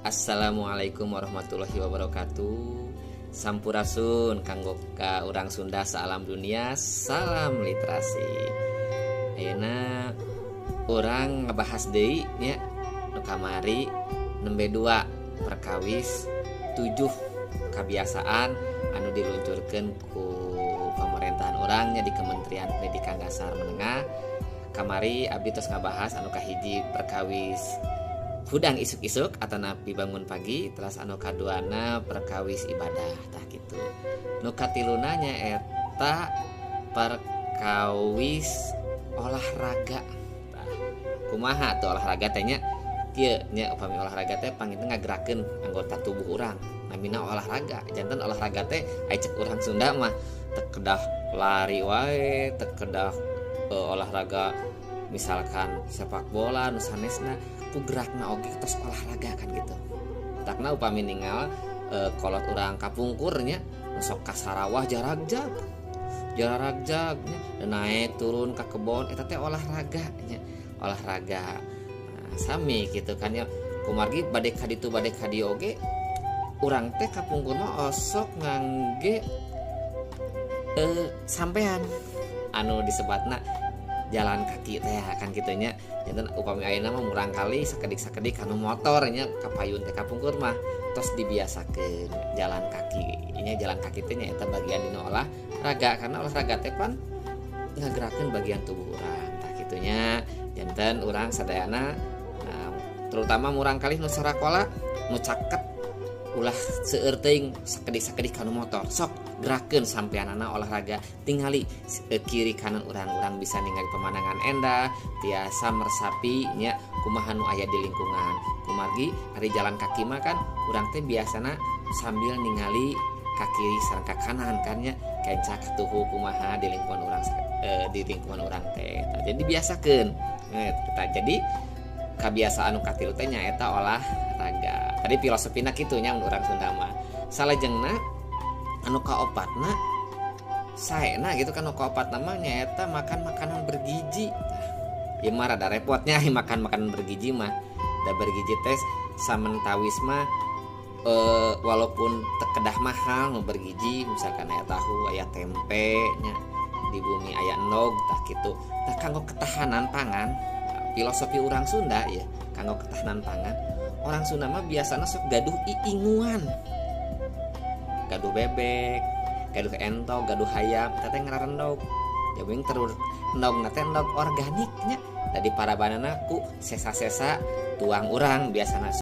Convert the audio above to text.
Assalamualaikum warahmatullahi wabarakatuh. Sampurasun kanggo ka urang Sunda saalam dunia. Salam literasi. Ayeuna urang ngebahas deui nya nu kamari nembe dua perkawis tujuh kebiasaan anu diluncurkeun ku pemerintahan urang nya di Kementerian Pendidikan Dasar Menengah. Kamari abdi tos ngabahas anu kahiji, perkawis hudang isuk-isuk atanapi bangun pagi, terus anu kaduana perkawis ibadah, tah gitu. Nu katiluna nyaeta perkawis olahraga. Tah, kumaha tuh olahraga teh nya? Kieu nya, upami olahraga teh panginten ngagerakeun anggota tubuh urang, namina olahraga. Janten olahraga teh ai cek urang Sunda mah teu kedah lari wae, teu kedah olahraga misalkan sepak bola, nu sanesna, ku gerakna oge tos olahraga kan gitu. Takna upami ningal kolot urang kapungkur nya, sok ka sarawah jaragjag jaragjag nya, naik turun ka kebon, eta teh olahraga nya, olahraga. Nah, sami gitu kan ya, kumargi bade ka ditu bade ka dieu oge urang teh kapungkur mah osok ngangge sampean anu disebatna jalan kaki teh kan kitu nya. Janten upami ayeuna mah murangkalih sakedik-sakedik kanu motor nya kapayun teh, kapungkur mah tos dibiasakeun jalan kaki nya. Jalan kaki teh nyaeta bagian dina olahraga, karena olahraga teh pan ngagerakeun bagian tubuh urang, tah kitu nya. Janten urang sadayana, nah, terutama murangkalih nu sarakola nu caket, ulah seueur teuing sakedik-sakedik kanu motor, sok gerakeun sampeanana, olahraga, tingali kiri kanan urang, urang bisa ningali pemandangan endah, tiasa meresapi nya kumaha nu aya di lingkungan. Kumargi ari jalan kaki mah kan urang teh biasana sambil ningali ka kiri sareng ka kanan kan nya, kenca katuhu kumaha di lingkungan urang, di lingkungan urang teh. Tah, jadi biasakeun eta. Jadi kebiasaan nu katilu teh nyaeta olahraga tadi, filosofina kitu nya mun urang Sunda mah. Salajengna anu kaopatna, saena gitu kan, nu kaopatna mah nyaeta makan makanan bergizi. Tah, ieu mah rada repotnya makan makanan bergizi mah, da bergizi teh samentawis mah walaupun teu kedah mahal nu bergizi, misalkan aya tahu, aya tempe nya, di bumi aya endog, tah kitu. Tah, kanggo ketahanan pangan, filosofi urang Sunda ya, kanggo ketahanan pangan orang Sunda mah biasana sok gaduh iinguan, gaduh bebek, gaduh entog, gaduh hayam, eta teh ngaran endog. Jawing terus endog teh endog organiknya dari parabanana ku sesa-sesa tuang urang biasana.